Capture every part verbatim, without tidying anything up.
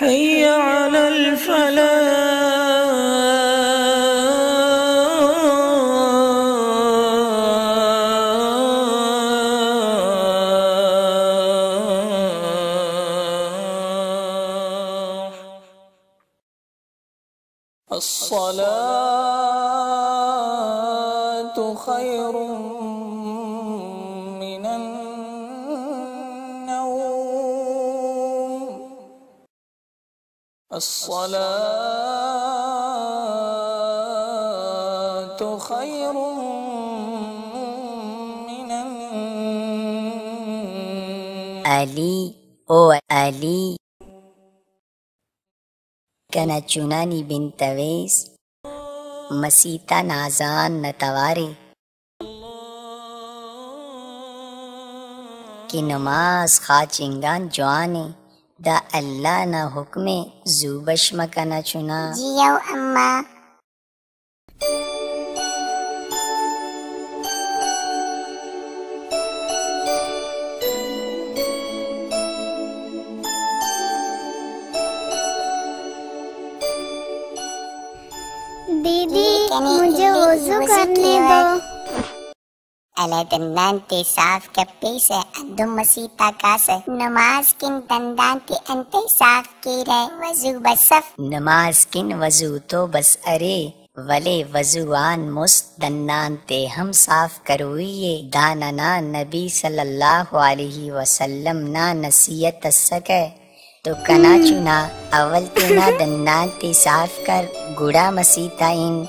حي على الفلاح. الصلاة خير من النوم. الصلاة خير من النوم. علی، او علی، کنا چنا نی بنتویس، مسیت آن آذان نا توارے۔ کہ نماز خاچنگان جوان ءِ، دا اللہ نا حکم ءِ، زو بش مہ کنا چنا۔ جی او اماں۔ دیدی، مجھے وضو کرنے دو۔ الا دندان تے صاف کپیسہ، ہندن مسیت آ کاسہ، نماز کن دندان تے انتئے صاف کیرہ؟ وضو بس اف۔ نماز کن وضو تو بس ارے، ولے وضو آن مست دندان تے ہم صاف کروئی ءِ۔ دا ننا نبی صلی اللہ علیہ وسلم نا نصیحت ئسکہ۔ تو کنا چنا، اول تینا دندان تے صاف کر، گڑا مسیت آ ہن۔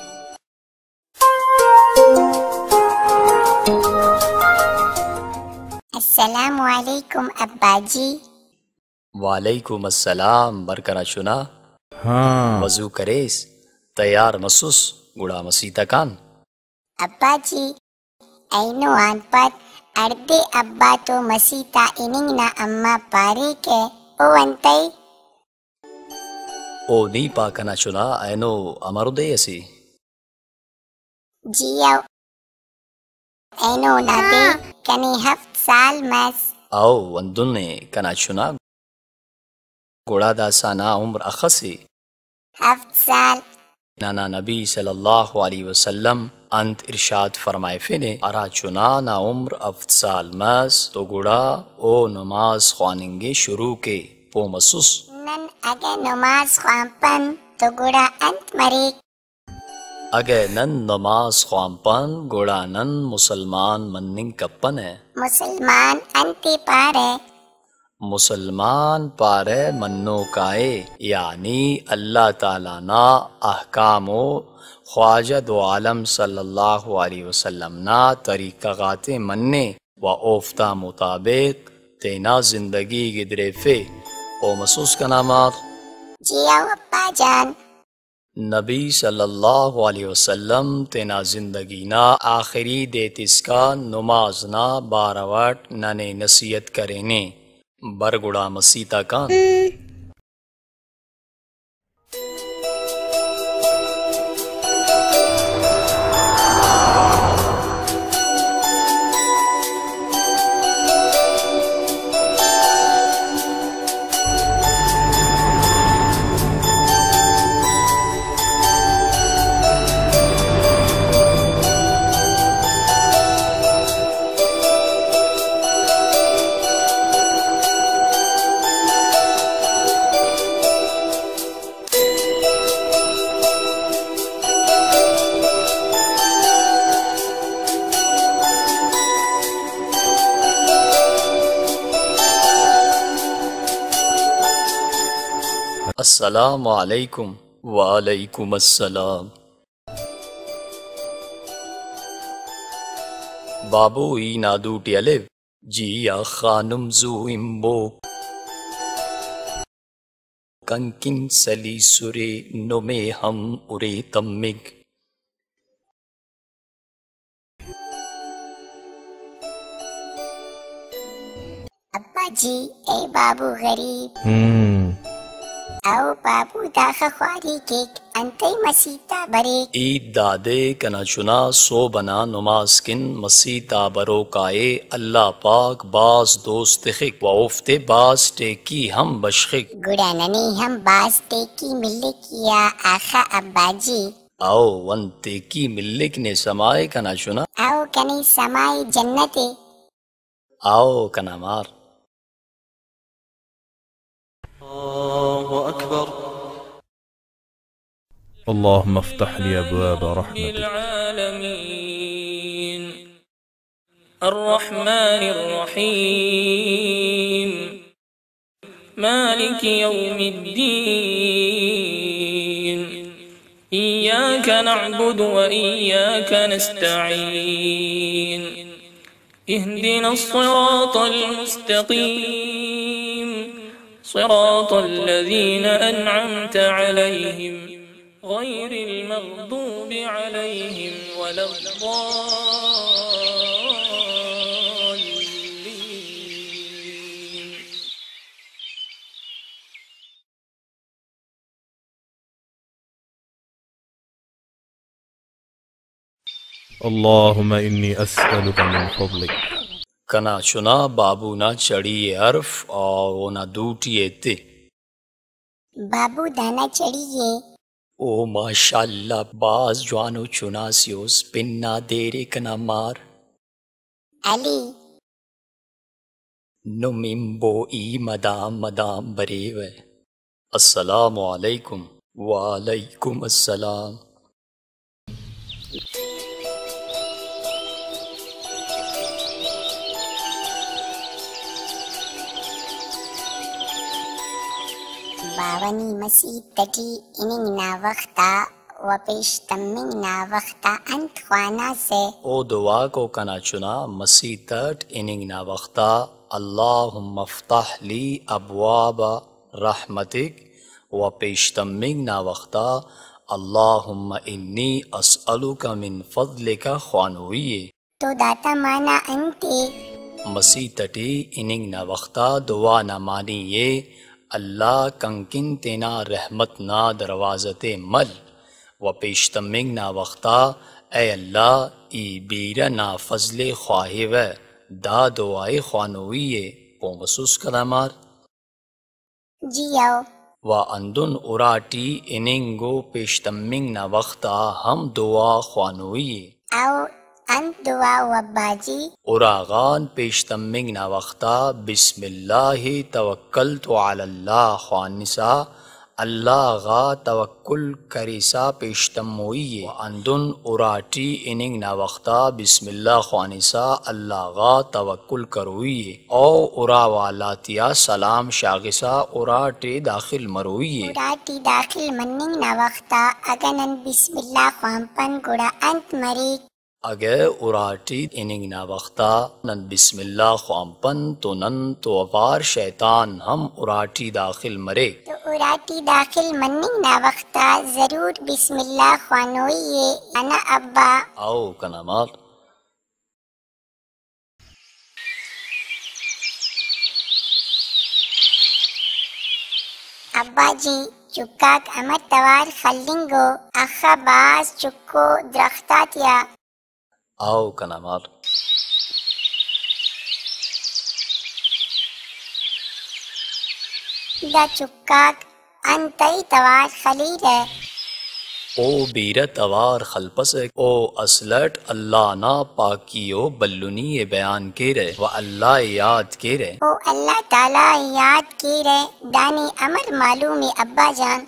السلام علیکم ابا جی۔ وعلیکم السلام، بر کنا چنا۔ ہاں۔ وضو کریس، تیار مسس، گڑا مسیت آ کان۔ ابا جی، اینو آن پد ہڑدے ابا تو مسیت آ ہننگ نا اماں پارے کہ او انتئے؟ او نی پا کنا چنا، اینو امر دے اسے؟ جی او، اینو نا دے کنے ہفت سال مس۔ او ہندن ءِ کنا چنا، گڑا داسہ نا عمر اخس ءِ؟ ہفت سال۔ ننا نبی صلی اللہ علیہ وسلم انت ارشاد فرمائفینے، ہرا چنا نا عمر ہفت سال مس تو گڑا او نماز خواننگ ءِ شروع کے، پہہ مسس؟ نن اگہ نماز خوانپن تو گڑا انت مریک؟ اگہ نن نماز خوانپن گڑا نن مسلمان مننگ کپنہ۔ مسلمان انت ءِ پارہ؟ مسلمان پارہ منوکا ءِ، یعنی اللہ تعالی نا احکام و خواجہ دو عالم صلی اللہ علیہ وسلم نا طریقہ غاتے منے و اوفتا مطابق تینا زندگی گدریفے۔ پہہ مسس کنا مار؟ جی او ابا جان۔ نبی صلی اللہ علیہ وسلم تینا زندگی نا آخری دے تسکان نماز نا بارو اٹ ننے نصیحت کرینے۔ بر گڑا مسیت آ کان۔ السلام علیکم۔ وعلیکم السلام۔ بابو، ای نادو ٹی ہلیو؟ جی آ خانم، زو ہنبوک۔ کنکن سلیسرے، نمے ہم ارے تمک۔ ابا جی، اے بابو غریب۔ ہم۔ او بابو، داخہ خواری کیک، انتئے مسیت آ بریک؟ ہیت دادے کنا چنا، سہب ئنا نماز کن مسیت آ بروک آ ءِ۔ اللہ پاک بھاز دوست تخک و اوفتے بھاز ٹیکی ہم بشخک۔ گڑا ننے ہم بھاز ٹیکی ملک یا آخا ابا جی؟ او، انت ٹیکی ملک نے سمائے کنا چنا؟ او، کنے سمائے جنت ءِ۔ او کنا مار۔ الله أكبر. اللهم افتح لي أبواب رحمتك. العالمين. الرحمن الرحيم. مالك يوم الدين. إياك نعبد وإياك نستعين. اهدنا الصراط المستقيم. صراط الذين أنعمت عليهم. غير المغضوب عليهم ولا الضالين. اللهم إني أسألك من فضلك. کنا چنا، بابو نا چڑی ءِ ہرف اور اونا دوٹی ءِ ایتے۔ بابو، دانا چڑی ءِ۔ او ماشاءاللہ، بھاز جوانو چنا سے اس، پن نا دیر ءِ کنا مار۔ علی۔ نم امبو ای مدام مدام بریوہ۔ السلام علیکم۔ وعلیکم السلام۔ باوہ، نی مسیت ٹی ہننگ نا وخت آ و پیش تمنگ نا وخت آ انت خواناسہ؟ او دعاکو کنا چنا، مسیت اٹ ہننگ نا وخت آ اللہم افتح لی ابواب رحمتک و پیش تمنگ نا وخت آ اللہم انی اسألک من فضلک خوانوئی ءِ۔ تو داتا معنی انت ءِ؟ مسیت ٹی ہننگ نا وخت آ دعا نا معنی ءِ، اللہ کنکن تینا رحمت نا دروازہ تے مل و پیش تمنگ نا وخت آ، اے اللہ، ای بیرہ نا فضل ءِ خواہوہ، دا دعا ءِ خوانوئی ءِ۔ پہہ مسس کنا مار؟ جی او۔ و ہندن اراٹی ہننگ و پیش تمنگ نا وخت آ ہم دعا خوانوئی ءِ۔ او انت دعا ءُ ابا جی؟ اراغان پیش تمنگ نا وخت آ بسم اللہ توکلت علی اللہ خوانسا اللہ غا توکل کریسا پیش تموئی ءِ۔ و ہندن اراٹی ہننگ نا وخت آ بسم اللہ خوانسا اللہ غا توکل کروئی ءِ۔ او ارا والا تیا سلام شاغسا اراٹے داخل مروئی ءِ۔ اراٹی داخل مننگ نا وخت آ اگہ نن بسم اللہ خوانپن گڑا انت مریک؟ اگہ اراٹی ہننگ نا وخت آ نن بسم اللہ خوانپن تو نن تو اوار شیطان ہم اراٹی داخل مریک۔ تو اراٹی داخل مننگ نا وخت آ ضرور بسم اللہ خوانوئی ءِ، انا ابا۔ او کنا مار۔ ابا جی، چکاک امر توار خلنگ ءُ؟ اخہ بھاز چکو درخت آتیا۔ او کنا مار۔ دا چکاک انتئے توار خلیرہ؟ او بیرہ توار خلپسہ۔ او اصل اٹ اللہ نا پاکی و بھلنی ءِ بیان کیرہ و اللہ ءِ یاد کیرہ۔ او اللہ تعالیٰ ءِ یاد کیرہ۔ دانے امر معلوم ءِ ابا جان؟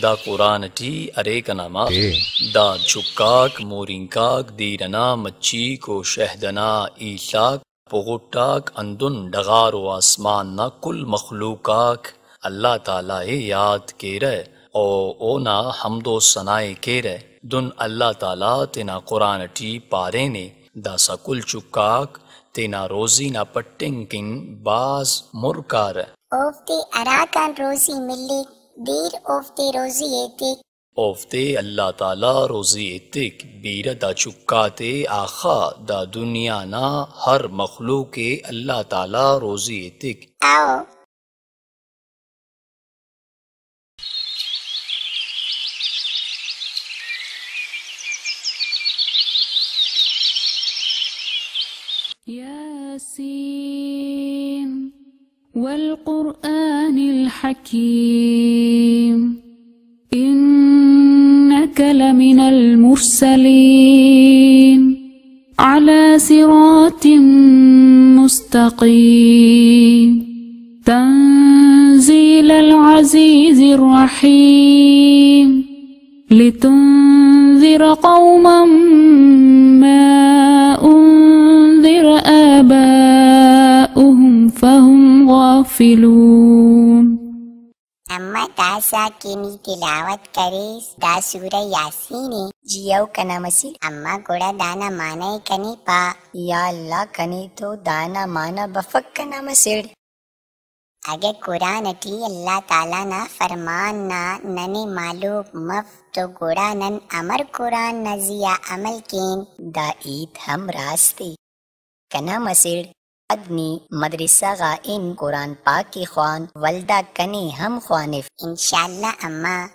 دا قرآن ٹی ارے کنا مار۔ اے۔ دا چکاک، مورینکاک، دیر ئنا مچیک و شہد ئنا ہیڷاک، پغٹ آک، ہندن ڈغار و آسمان نا کل مخلوق آک اللہ تعالیٰ ءِ یاد کیرہ و اونا حمد و ثنا ءِ کیرہ۔ دن اللہ تعالیٰ تینا قرآن ٹی پارینے، داسہ کل چکاک تینا روزی نا پٹنگ کن بھاز مر کارہ۔ اوفتے ہراکان روزی ملیک، دیر اوفتے روزی ایتک۔ اوفتے اللہ تعالیٰ روزی ایتک۔ بیرہ دا چکاتے آخا، دا دنیا نا ہر مخلوق ءِ اللہ تعالیٰ روزی ایتک۔ او۔ ياسين والقرآن الحكيم إنك لمن المرسلين على صراط مستقيم تنزيل العزيز الرحيم لتنذر قوما ما أنذر آباؤهم فهم غافلون. اماں داسہ کہ نی تلاوت کریس دا سورہ یاسین ءِ۔ جی او کنا مسڑ۔ اماں گڑا دانا معنی ءِ کنے پا۔ یا اللہ کنے تو دانا معنی بفک کنا مسڑ۔ اگہ قرآن اٹی اللہ تعالی نا فرمان نا ننے معلوم مف تو گڑا نن امر قرآن نا زی آ عمل کین؟ دا ہیت ہم راست ءِ۔ کنا مسڑ، پد نی مدرسہ غا ہن، قرآن پاک ءِ خوان، ولدا کنے ہم خوانف۔ انشاءاللہ اماں۔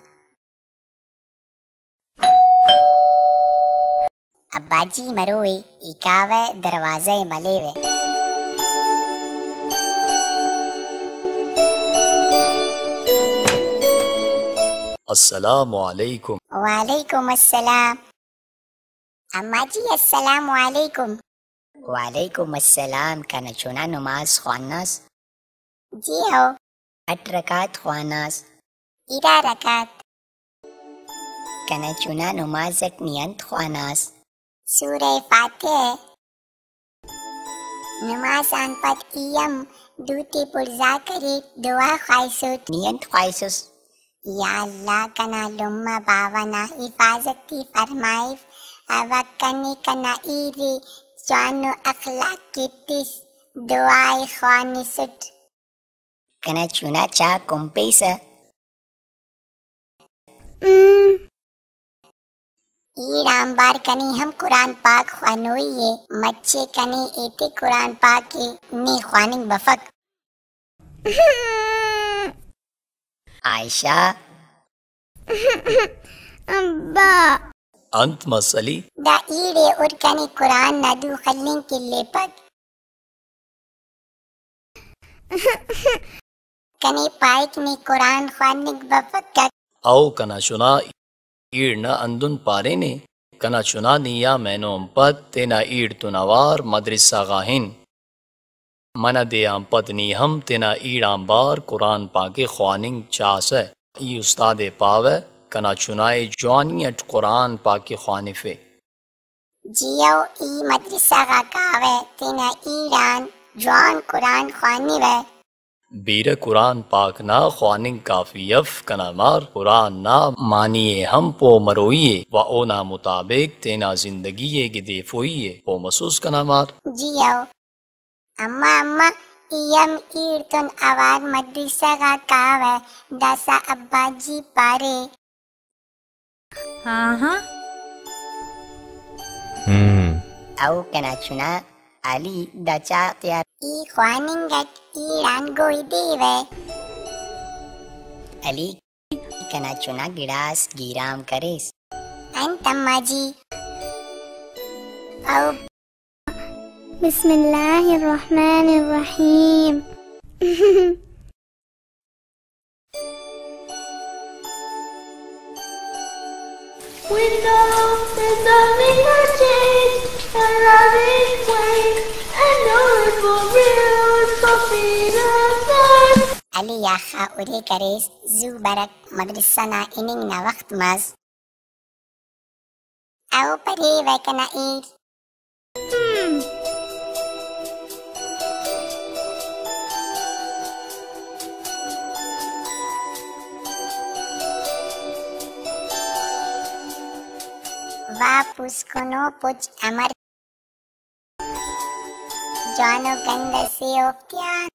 ابا جی مروئے، ای کاوہ دروازہ ءِ ملیوہ۔ السلام علیکم۔ وعلیکم السلام۔ اماں جی السلام علیکم۔ وعلیکم السلام، کنا چنا نماز خواناس؟ جی ہو۔ اٹ رکعت خواناس؟ ارا رکعت۔ کنا چنا نماز اٹ نی انت خواناس؟ سورہ فاتحہ۔ نماز آن پد ای ہم دوتے بڑزا کریٹ، دعا خواہسٹ۔ نی انت خواہسس؟ یا اللہ کنا لمہ باوہ نا حفاظت ءِ فرمائف، و کنے کنا ایڑ ءِ جوانو اخلاق ءِ تس، دعا ءِ خوانسٹ۔ کنا چنا چا کنپیسہ؟ ام۔ ایڑ آنبار کنے ہم قرآن پاک خوانوئی ءِ، مچے کنے ایتے قرآن پاک ءِ نے خواننگ بفک۔ عائشہ۔ ابا۔ انت مسلی؟ دا ایڑے اور کنے قرآن نا دو خلنگ کلیپک۔ کنے پائک نی قرآن خواننگ بفک۔ او کنا چنا، ایڑ نا ہندن پارینے۔ کنا چنا، نی آ مینو آن پد تینا ایڑ تون اوار مدرسہ غا ہن۔ منہ دے آن پد نی ہم تینا ایڑ آنبار قرآن پاک ءِ خواننگ چاسہ۔ ای استاد ءِ پاوہ کنا چنا ءِ جوانی اٹ قرآن پاک ءِ خوانفے۔ جی او، ای مدرسہ غا کاوہ، تینا ایڑان جوان قرآن خوانوہ۔ بیرہ قرآن پاک نا خواننگ کافی اف کنا مار، قرآن نا معنی ءِ ہم پہہ مروئی ءِ و اونا مطابق تینا زندگی ءِ گدیفوئی ءِ، پہہ مسوس کنا مار؟ جی او۔ اماں، اماں، ای ہم ایڑتون اوار مدرسہ غا کاوہ، داسہ ابا جی پارے۔ ہاں ہاں۔ ہم۔ او کنا چنا علی، دا چا تیار؟ ای خواننگ اٹ ایڑان گوئی دیوہ۔ علی، کنا چنا گڑاس گیرام کریس۔ انت اماں جی؟ او۔ بسم اللہ الرحمن الرحیم۔ We know there's only one change, a loving way, and no it will real for freedom. علی آخا، ارے کریس، زو برک، مدرسہ نا ہننگ نا وخت مس۔ او پریوہ کنا ایڑ۔ واہ پوسکنو پچ امر جوانو گند اسے اوفتیان۔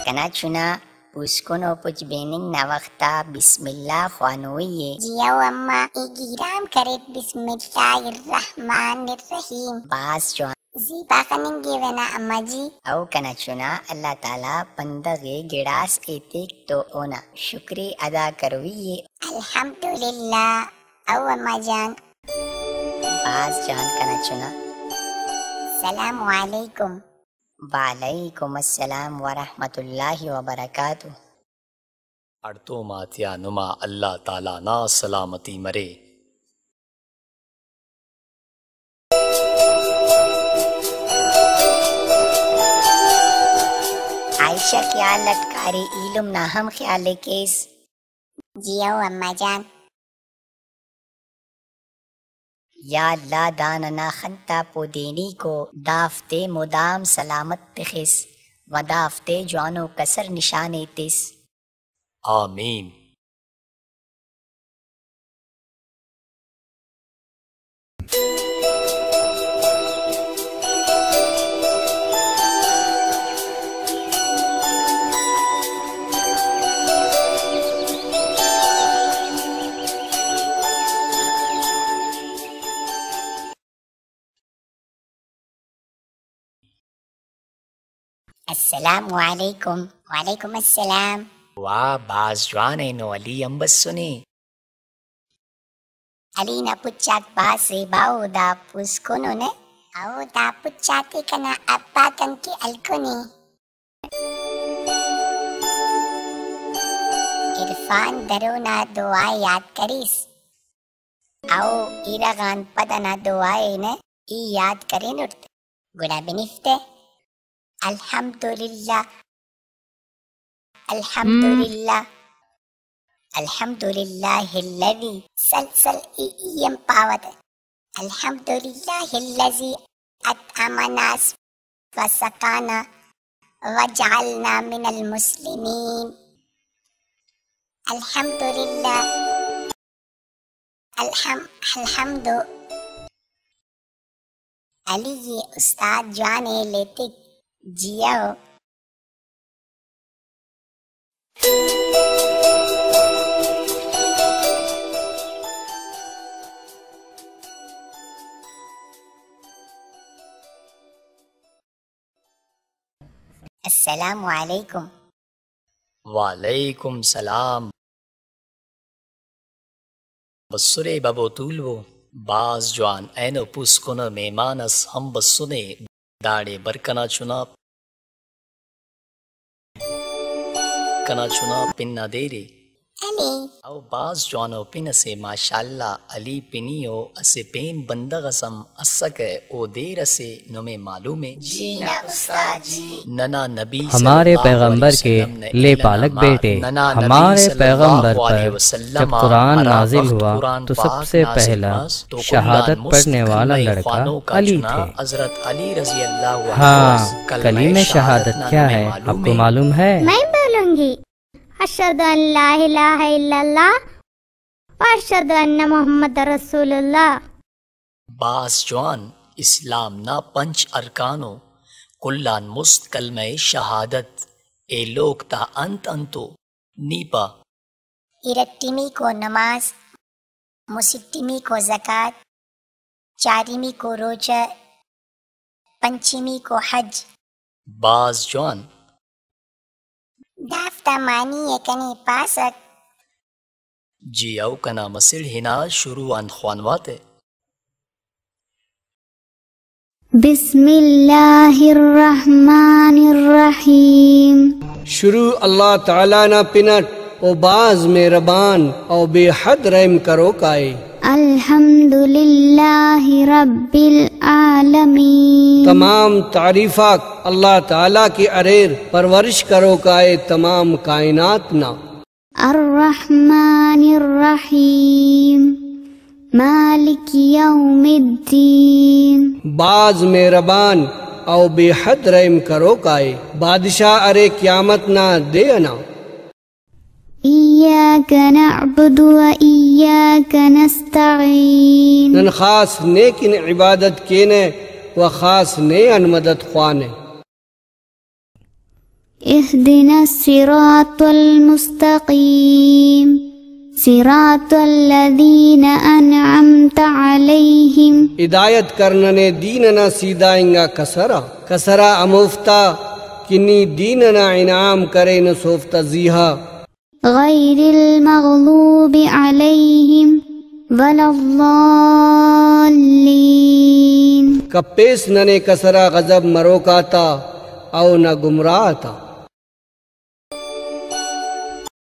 کنا چنا، پوسکن و پچ بیننگ نا وخت آ بسم اللہ خوانوئی ءِ۔ جی او اماں، ای گیرام کریٹ، بسم اللہ الرحمن الرحیم۔ بھاز جوان۔ زیبا خننگیوہ نا اماں جی۔ او کنا چنا، اللہ تعالی بندغ ءِ گڑاس ایتک تو اونا شکر ءِ ادا کروئی ءِ۔ الحمدللہ۔ او اماں جان۔ بھاز جوان کنا چنا۔ السلام علیکم۔ وعلیکم السلام ورحمۃ اللہ وبرکاتہ۔ ہڑتوم آتیا نما اللہ تعالیٰ نا سلامتی مرے۔ عائشہ خیال اٹ کارے، ایلم نا ہم خیال ءِ کیس۔ جی او اماں جان۔ یا اللہ، دا ننا خن تا پودینیکو، دافتے مدام سلامت تخس و دافتے جوانو کسر نشان ایتس۔ آمین۔ السلام علیکم۔ وعلیکم السلام۔ واہ، بھاز جوان اینو، علی ہم بسنے۔ علی نا پچ آک بھاز زیبا ءُ، دا پوسکنو نے۔ او دا پچ آتے کنا ابا کن کہ ہلکنے۔ عرفان درو نا دعا یاد کریس۔ او ایرغ آن پد انا دعا ءِ نہ ای یاد کرینٹ۔ گڑا بنفتے۔ الحمدللہ، الحمدللہ، الحمدللہ الذی، سل سل ای ای ہم پاوہ تہ۔ الحمدللہ الذی اطعمنا وسقانا وجعلنا من المسلمین۔ الحمدللہ۔ الحم-، الحمد۔ علی اے استاد جوان ءِ لیتک۔ جیو۔ السلام علیکم۔ وعلیکم سلام۔ بسرے ببو تولبو، بھاز جوان، اینو پوسکنو مہمان اس ہم بسنے، داڑے بر کنا چنا، کنا چنا پن نا دیر ءِ۔ علی۔ او بھاز جوانو پن اسے، ماشاءاللہ، علی پنی او اسہ پین بندغ اس ہم اسکہ، او دیر اسے نمے معلوم ءِ۔ جی نا استاد جی۔ ننا نبی ہمارے صلی اللہ علیہ پیغمبر کے وسلم نے لے اعلان پالک فرمایا، بیٹے، ننا نبی ہمارے صلی اللہ پیغمبر علیہ پر وسلم جب قرآن ہرا نازل وخت ہوا قرآن تو سب پاک سے نازل پہلا مس تو کل آن شہادت مست پڑھنے والا کلمہ لڑکا خوانوک آ علی چنا تھے۔ حضرت علی رضی اللہ عنہ ہاں، اس کلمہ کلمہ شہادت شہادت نا کیا نمے ہے؟ آپ معلوم کو ءِ؟ معلوم ہے؟ میں بولوں گی، اشہد ان لا الہ الا اللہ و اشہد ان محمد رسول اللہ۔ بھاز جوان، اسلام نا پنچ ارکان ءُ، کل آن مست کلمہ شہادت، ایلوک تا انت انت ءُ؟ نی پا۔ ارٹمیکو نماز، مسٹمیکو زکوٰۃ، چارمیکو روچہ، پنچمیکو حج۔ بھاز جوان۔ دافتا معنی ءِ کنے پاسک۔ جی او کنا مسڑ ہنا شروع آن خوانوا تہ۔ بسم اللہ الرحمن الرحیم۔ شروع اللہ تعالیٰ نا پن اٹ، او بھاز مہربان او بے حد رحم کروکا ءِ۔ الحمد للہ رب العالمین۔ تمام تعریف آک اللہ تعالیٰ کے اریر، پرورش کروکا ءِ تمام کائنات نا۔ الرحمن الرحیم، مالک یوم الدین۔ بھاز مہربان او بے حد رحم کروکا ءِ، بادشاہ ارے قیامت نا دے ئنا۔ ایاک نعبد و ایاک نستعین۔ نن خاص نے کن عبادت کینہ و خاص نے آن مدد خوانہ۔ اهدنا الصراط المستقيم، صراط الذين أنعمت عليهم۔ ہدایت کر ننے دین انا سیدھا انگا کسر آ، کسر آ ہموفتا کہ نی دین انا انعام کرینس اوفتا زیہا۔ غير المغضوب عليهم ولا الضالین۔ کپیس ننے کسرا غضب مروک آتا او نہ گمراہ آتا۔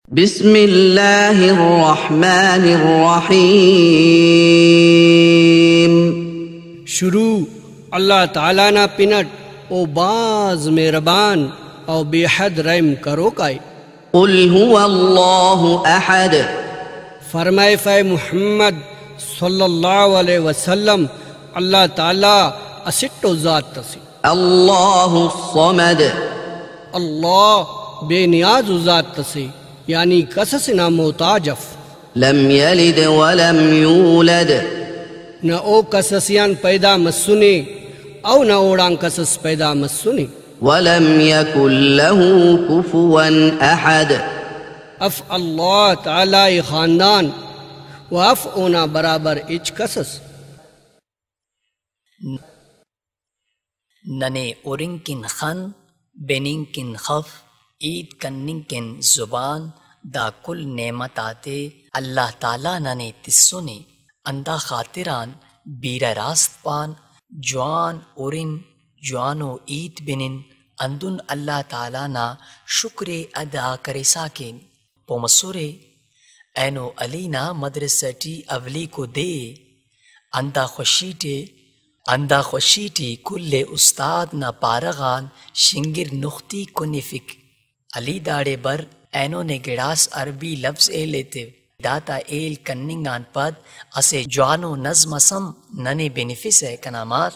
بسم اللہ الرحمن الرحیم۔ شروع اللہ تعالیٰ نا پن اٹ، او باز مہربان او بے حد رحم کروک ائے۔ قل هو اللہ احد۔ فرمائف اے محمد صلی اللہ علیہ وسلم، اللہ تعالیٰ اسٹ ءُ ذات اسے۔ اللہ الصمد۔ اللہ بے نیاز ءُ ذات اسے، یعنی کس اسے نا محتاج اف۔ لم یلد ولم یولد۔ نہ او کس اسے آن پیدا مسنے، او نہ اوڑان کس اس پیدا مسنے۔ ولم یکن لہ کفوا احد۔ اف اللہ تعالیٰ ءِ خاندان و اف اونا برابر ہچ کس اس۔ ننے ہرنگ کن خن، بننگ کن خف، ہیت کننگ کن زبان، دا کل نعمت آتے اللہ تعالیٰ ننے تسنے۔ ہندا خاطران بیرہ راست پان، جوان ہرن، جوانو ہیت بنن، ہندن اللہ تعالیٰ نا شکر ءِ ادا کرسا کین۔ پہہ مسرے، اینو علی نا مدرسہ ٹی اولیکو دے ءِ۔ ہندا خوشی ٹی، ہندا خوشی ٹی کل ءِ استاد نا پارہ غان شنگر نختی کنفک۔ علی داڑے بر، اینو نے گڑاس عربی لفظ ہیل ایتو۔ داتا ہیل کننگ آن پد اسہ جوانو نظم اس ہم ننے بنفسہ کنا مار۔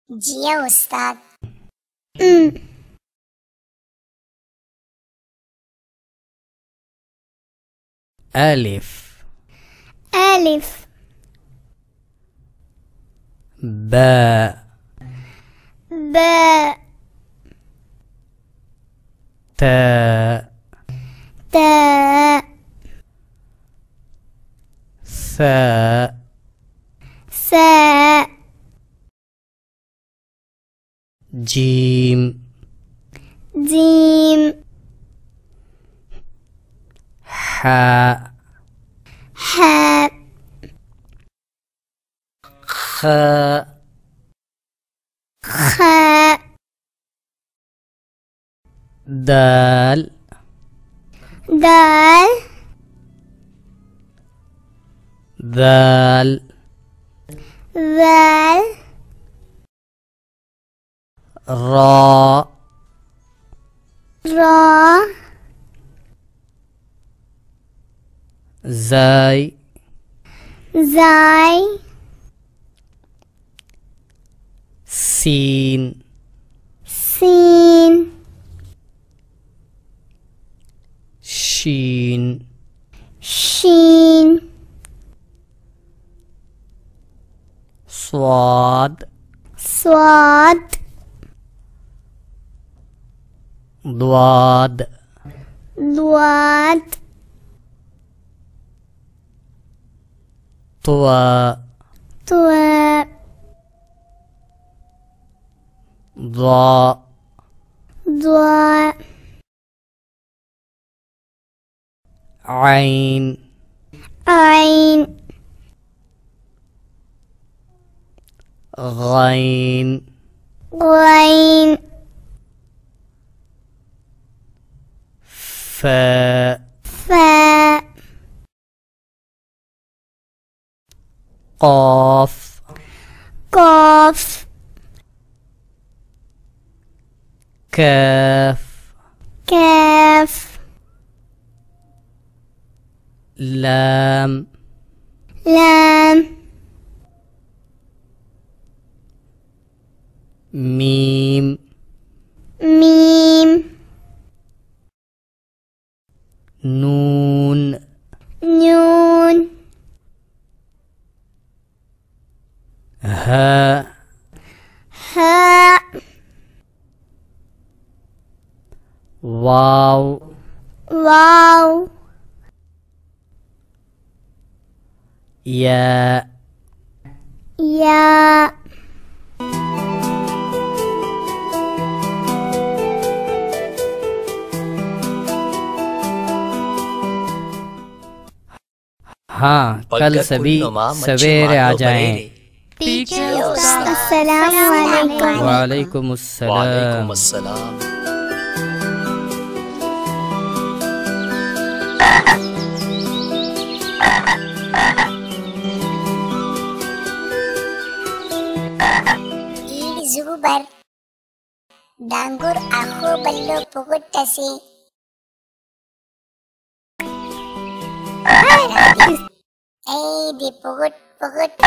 جی ءُ استاد۔ ام۔ الف۔ الف۔ با۔ با۔ تا۔ تا۔ ثا۔ ثا۔ جیم۔ جیم۔ حا۔ حا۔ خا۔ خا۔ دال۔ دال۔ دال۔ دال۔ را۔ را۔ زائی۔ زائی۔ سین۔ سین۔ شین۔ شین۔ صاد۔ صاد۔ ضاد۔ ضاد۔ طوا۔ طوا۔ ظا۔ ظا۔ عین۔ عین۔ غین۔ غین۔ فا۔ فا۔ قاف۔ قاف۔ کاف۔ کاف۔ لام۔ لام۔ میم۔ میم۔ نون۔ نون۔ ہا۔ ہا۔ واو۔ واو۔ یا۔ یا۔ ہاں، کل سبھی سویرے آ جائیں۔ ٹیچر، استاد، السلام علیکم۔ وعلیکم السلام۔ وعلیکم السلام۔ ایڑ زو بر۔ دانگور آخو بھلو پغٹ اسے۔ اے دے پغٹ، پغٹ۔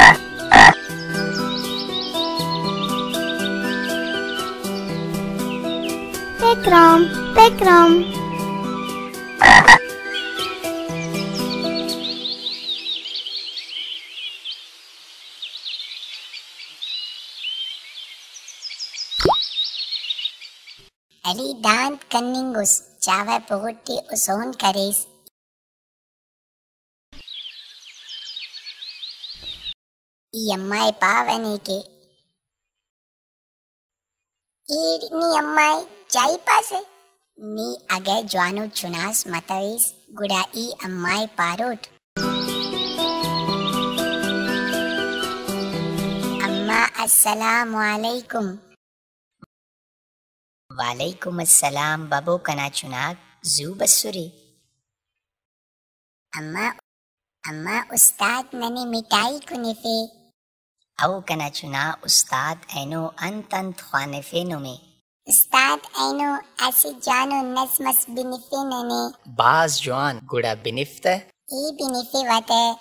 پیکرام، پیکرام۔ علی دانت کننگ اس، چاوہ پغٹ ٹی ہسون کریس۔ ای اماء پاوہ نے کہ، ای نی اماء چائپاسہ؟ نی اگہ جوانو چناس متویس، گڑا ای اماء پاروٹ۔ اماء السلام علیکم۔ وعلیکم السلام ببو، کنا چناک زو بسرے۔ اماء، اماء استاد ننے مٹھائی کنفے۔ او کنا چنا، استاد اینو انت انت خوانفے نمے؟ استاد اینو اسہ جوانو نظم اس بنفے ننے۔ بھاز جوان، گڑا بنف تہ۔ ای بنفیوہ تہ۔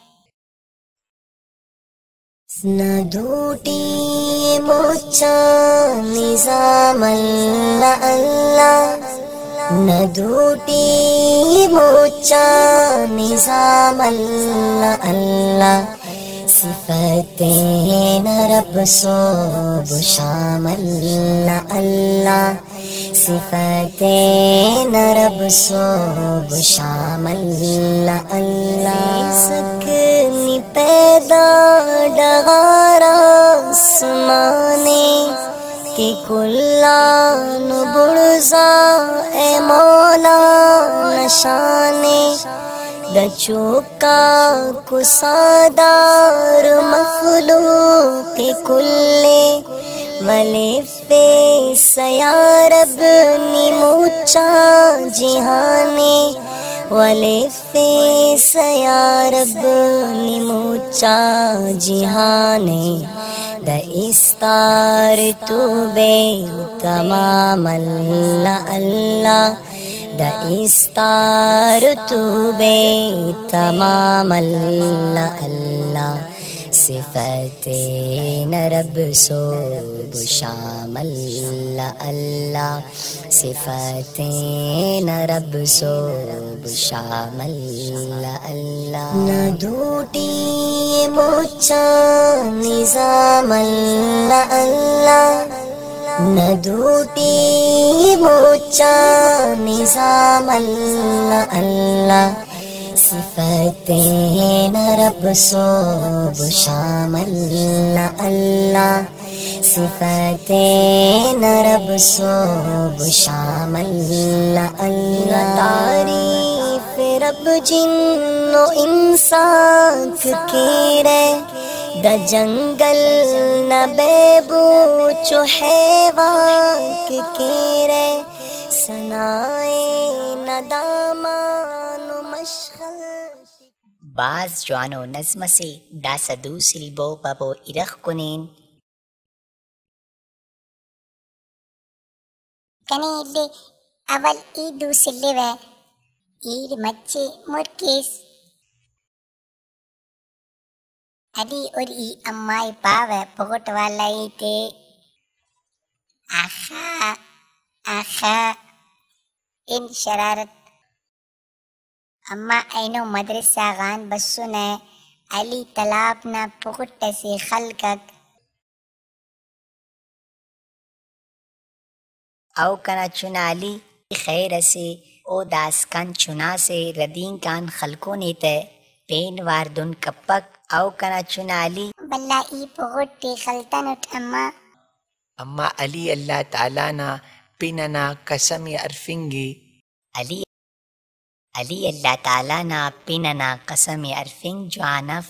نہ دوٹی مچا نظام اللہ اللہ، نہ دوٹی مچا نظام اللہ اللہ، صفت نہ رب صبح شام اللہ اللہ۔ صفت نہ رب صبح شام اللہ اللہ۔ سک نی پیدا ڈغار آسمانے، کہ کلان بڑزا اے مولا نشانے۔ دا چوکا کسادار مخلوق کلے، ولے فیس یا رب نی مچا جہانے، ولے فیس یا رب نی مچا جہانے۔ دا استار تو بے تمام اللہ اللہ، دا استار تو بے تمام اللہ اللہ۔ صفت نہ رب صبح شام اللہ اللہ، صفت نہ رب صبح شام اللہ اللہ۔ نہ دوٹی مچا نظام اللہ اللہ، نہ دوٹی مچا نظام اللہ اللہ۔ صفت نہ رب صبح شام اللہ اللہ، صفت نہ رب صبح شام اللہ اللہ۔ تعریف رب جن و انسان کیرہ، دا جنگل نا بے بوچ و حیوان کیرہ، ثنائے نا دامان و مشغل۔ بھاز جوانو نظم اسے، داسہ دو سلبو ببو ارغ کنین۔ کنے ایلے اول ای دو سلوہ، ایڑ مچے مر کیس۔ علی اور ای امائی پاوہ پغٹ والا ای تے۔ آخا، آخا، ان شرارت۔ اماں اینو مدرسہ غان بسنہ، علی تلاب نا پغٹ اسے خلکک۔ او کنا چنا علی، خیر اسے، او داسکان چنا سے ردینک آن خلکونے تہ، پین وار دن کپک۔ او کنا چنا علی۔ بھلا ای پغٹ تے خلتنٹ اماں۔ اماں علی اللہ تعالیٰ نا پن ئنا قسم ءِ ہرفنگے۔ علی علی، اللہ تعالیٰ نا پن ئنا قسم ءِ ہرفنگ جوان اف۔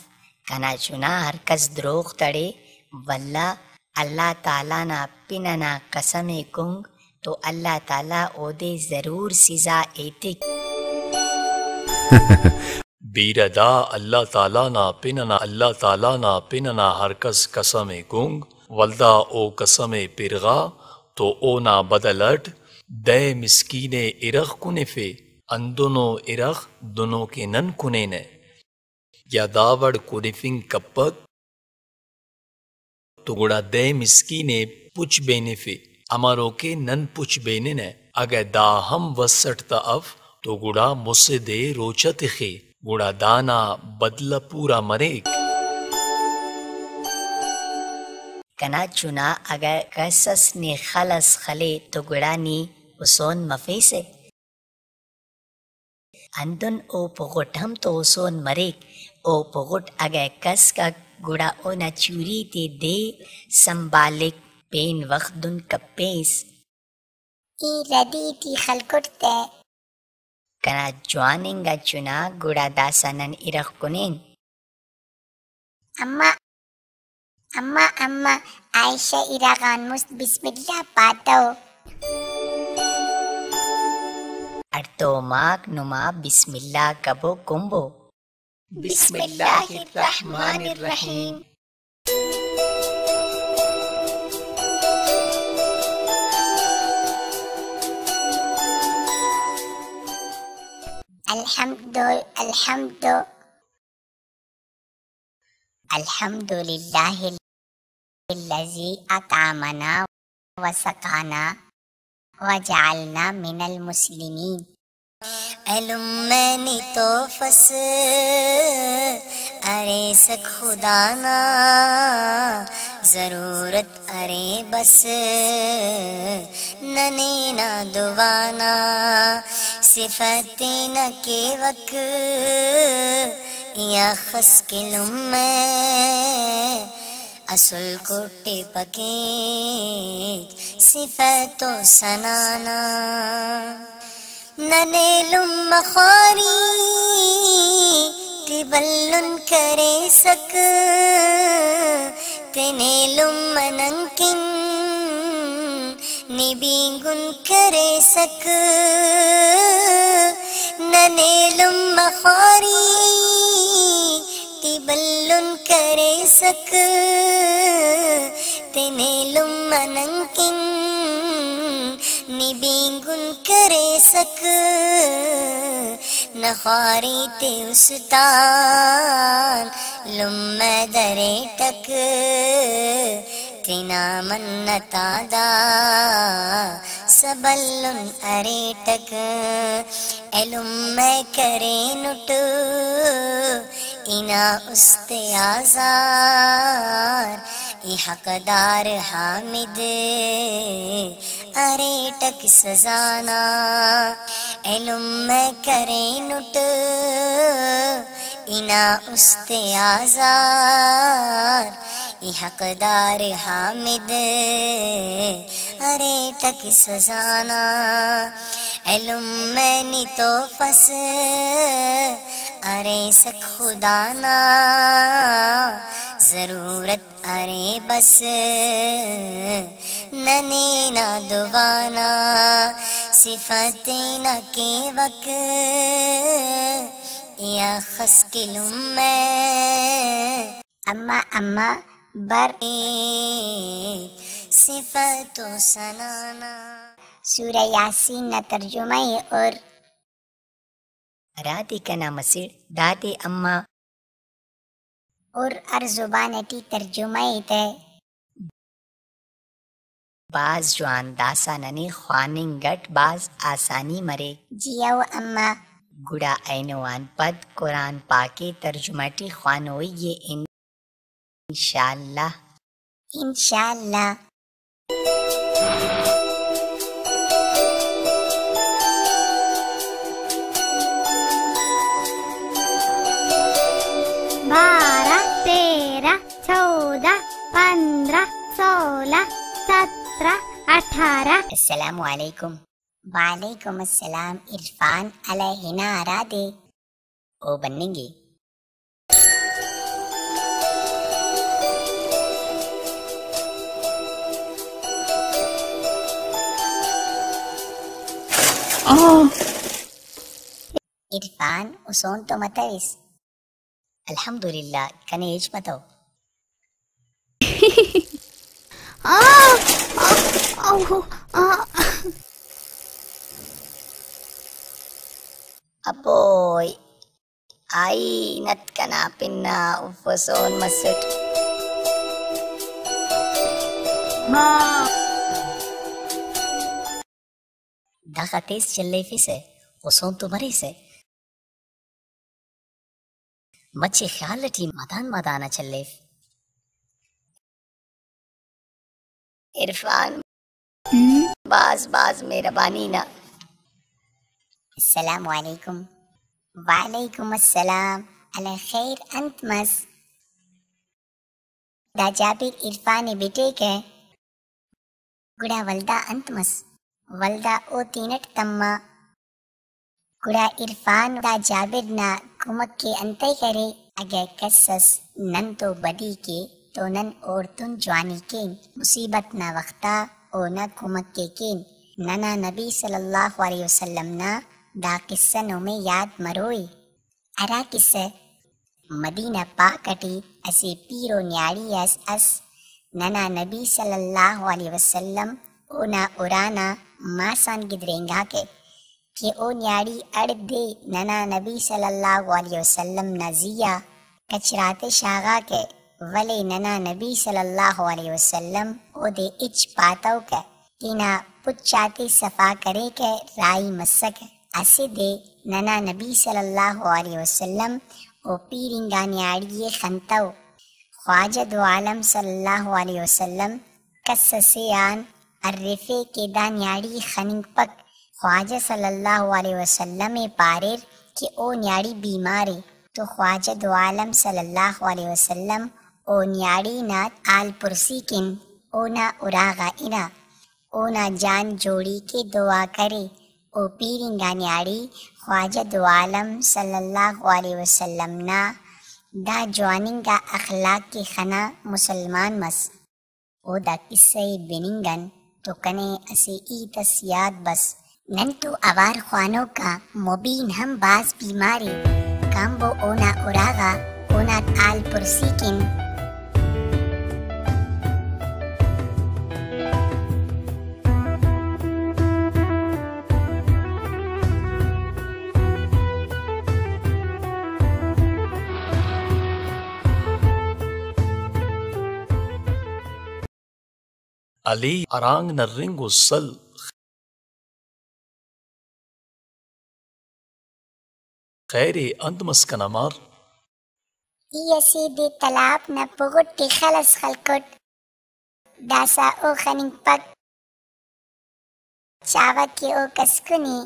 کنا چنا، ہر کس دروغ تڑے، ولدا اللہ تعالیٰ نا پن ئنا قسم ءِ کنگ تو اللہ تعالیٰ اودے ضرور سزا ایتک۔ بیرہ دا اللہ تعالیٰ نا پن ئنا، اللہ تعالیٰ نا پن ئنا ہر کس قسم ءِ کنگ، ولدا او قسم ءِ پرغا تو اونا بدل اٹ دہ مسکین ءِ ارغ کنفے، ہندنو ارغ دنو کہ نن کنینہ۔ یا داوڑ کنفنگ کپک تو گڑا دہ مسکین ءِ پچ بینفے، ہمرو کہ نن پچ بیننہ۔ اگہ دا ہم وس اٹ تہ اف تو گڑا مسہ دے روچہ تخے، گڑا دانا بدلہ پورا مریک۔ کنا چنا، اگہ کس اس نے خل اس خلے تو گڑا نی ہسون مفیسہ۔ ہندن او پغٹ ہم تو ہسون مریک۔ او پغٹ اگہ کسکک، گڑا اونا چوری تے دے سنبھالک، پین وخت دن کپیس۔ ای ردی ٹی خلکٹ تہ۔ کنا جوان انگا چنا، گڑا داسہ نن ارغ کنین۔ اماں، اماں، اماں، عائشہ ارغ آن مست بسم اللہ پاتو۔ ہڑتوم آک نما بسم اللہ کبو کنبو۔ بسم اللہ الرحمن الرحیم۔ الحمد، الحمد۔ الحمد للہ الذی اطعمنا وسقانا وجعلنا من المسلمین۔ ایلم نی تحفس ارے سک خدا نا، ضرورت ارے بس ننے نا دعا نا۔ صفت نا کیوک یا خس کہ لمہ اسل کٹے پکیک صفت و ثنا نا۔ ننے لمہ خواری ٹی بھلن کریسک، تینے لمہ ننکن نی بینگن کریسک۔ ننے لمہ خواری ٹی بھلن کریسک، تینے لمہ ننکن نی بینگن کریسک۔ نہ خواری تے استان لمہ دریٹک، تینا منت آ دا سبلن اریٹک۔ ایلم کرینٹ انا است آزار، ای حقدار حامد اریٹک سزا نا۔ ایلم کرینٹ انا است آزار، ای حقدار حامد اریٹک سزا نا۔ ایلم نی تحفس ارے سک خدا نا، ضرورت ارے بس ننے نا دعا نا۔ صفت نا کیوک یا خس کہ لمہ۔ اما، اما، بر۔ صفت و ثنا نا۔ سورہ یاسین نا ترجمہ ءِ اور۔ ہرادے کنا مسڑ دادے اما۔ اور ہر زبان ٹی ترجمہ ءِ تہ۔ بھاز جوان، داسہ ننے خواننگ اٹ بھاز آسانی مریک۔ جی او اماں۔ گڑا اینو آن پد قرآن پاک ءِ ترجمہ ٹی خوانوئی ءِ انشاءاللہ۔ انشاءاللہ۔ بارہ، تیرہ، چودہ، پندرہ، سولہ، سترہ، اٹھارہ۔ السلام علیکم۔ وعلیکم السلام عرفان، الہ ہنا ہرادے او بننگ ءِ۔ عرفان، ہسون تو متوس؟ الحمدللہ، کنے ہچ متو۔ آ، آ، آ، آ۔ ابوئے، آئی نت کنا پن نا اف و سون مسٹ۔ داخہ تیز چلیفسہ، ہسون تو مریسہ۔ مچے خیال اٹی مدان مدان آ چلیف۔ عرفان، ہم؟ بھاز بھاز مہربانی نا۔ السلام علیکم۔ وعلیکم السلام۔ الہ خیر، انت مس؟ دا جابر عرفان ءِ بٹیکہ۔ گڑا ولدا انت مس؟ ولدا او تینٹ تما۔ گڑا عرفان دا جابر نا کمک ءِ انتئے کرے؟ اگہ کس اس نن تو بدی کے تو نن اوڑتون جوانی کین، مصیبت نا وختا اونا کمک ءِ کین۔ ننا نبی صلی اللہ علیہ وسلم نا دا قصہ نمے یات مروئے۔ ہرا قصہ مدینہ پاک اٹی اسہ پیرو نیاڑی اس ئس۔ ننا نبی صلی اللہ علیہ وسلم اونا ارانا ماس آن گدرینگاکہ کہ او نیاڑی اڑدے ننا نبی صلی اللہ علیہ وسلم نا زی آ کچراتے شاغاکہ، ولے ننا نبی صلی اللہ علیہ وسلم اودے ہچ پاتوکہ، تینا پچ آتے صفا کریکہ، راہی مسکہ۔ اسہ دے ننا نبی صلی اللہ علیہ وسلم او پیر انگا نیاڑی ءِ خنتو۔ خواجہ دو عالم صلی اللہ علیہ وسلم کس اسے آن ارفے کہ دا نیاڑی خننگپک۔ خواجہ صلی اللہ علیہ وسلم ءِ پاریر کہ او نیاڑی بیمار ءِ، تو خواجہ دو عالم صلی اللہ علیہ وسلم او نیاڑی نا حال پرسی کن اونا اراغا ہنا۔ اونا جان جوڑی کے دعا کرے۔ او پیر انگا نیاڑی خواجہ دو عالم صلی اللہ علیہ وسلم نا دا جوان انگا اخلاق کے خنا مسلمان مس۔ او دا قصہ ءِ بننگ ان تو کنے اسہ ہیت اس یات بس۔ نن تو اوار خوانوک آ مبین ہم بھاز بیمار ءِ، کانبو اونا اراغا اونا حال پرسی کن۔ علی ہرانگ نرنگ و سل۔ خیر ءِ، انت مس کنا مار؟ ای اسہ دے تالاب نا پغٹ ٹی خل اس خلکٹ، داسہ او خننگپک، چاوہ کہ او کسکنے۔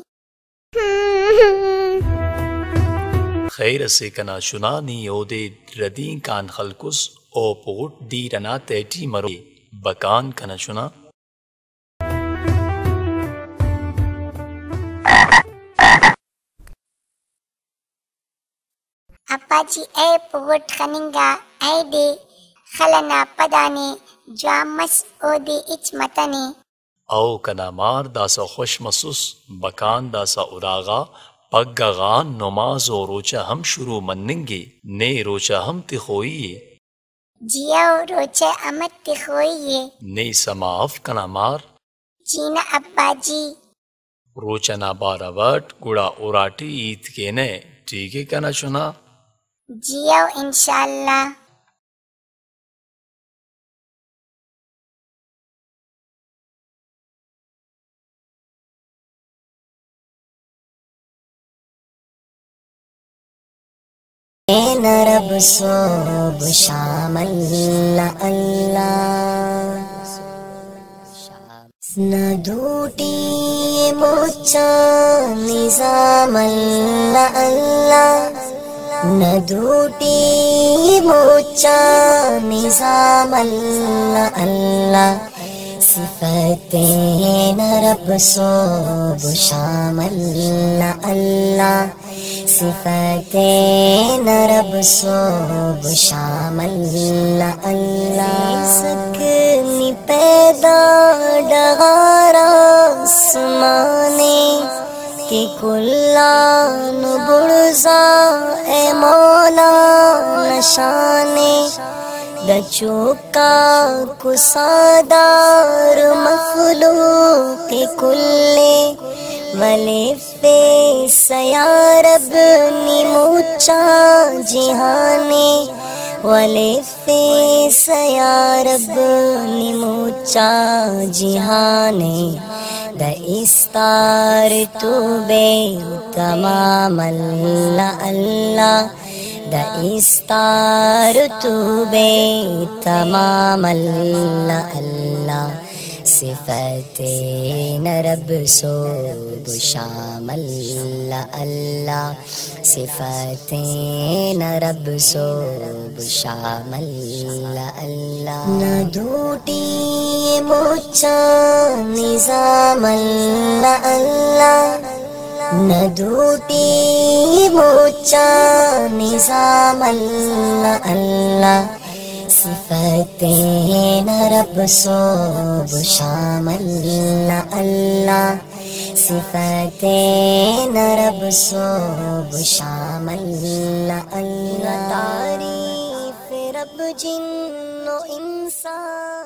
خیر اسے کنا چنا، نی اودے ردینک آن خلکس، او پغٹ دیر انا تہٹی مرو۔ بکان کنا چنا۔ ابا جی، اے پغٹ خننگا، اے دے خل ئنا پد آنے جوان مس، اودے ہچ متنے۔ او کنا مار، داسہ خوش مسس، بکان داسہ اراغا پگہ غان نماز و روچہ ہم شروع مننگ ءِ، نے روچہ ہم تخوئی ءِ۔ جی او، روچہ امت تخوئی ءِ۔ نے سما اف کنا مار۔ جی نا ابا جی۔ روچہ نا بارو اٹ گڑا اراٹی ہیت کینہ، ٹھیک ءِ کنا چنا؟ جی او، انشاءاللہ۔ اے نا رب صبح شام اللہ اللہ۔ نہ دوٹی مچا نظام اللہ اللہ، نہ دوٹی مچا نظام اللہ اللہ۔ صفتین رب صبح و شام اللہ اللہ، صفتین رب صبح و شام اللہ اللہ۔ رزق نی پیدا ڈغار آسمانے، کہ کل آن بڑزا اے مولا نشانے۔ دا چوکا کسادار مخلوق کلے، ولیفیسہ یا رب نی مچا جہانے، ولیفیسہ یا رب نی مچا جہانے۔ دا استار تو بے تمام اللہ اللہ، دا استار تو بے تمام اللہ اللہ۔ صفتین رب صبح و شام اللہ اللہ، صفتین رب صبح و شام اللہ اللہ۔ نہ دوٹی مچا نظام اللہ اللہ، نہ دوٹی مچا نظام اللہ اللہ۔ صفتین رب صبح و شام اللہ اللہ، صفتین رب صبح و شام اللہ اللہ۔ تعریف رب جن و انسان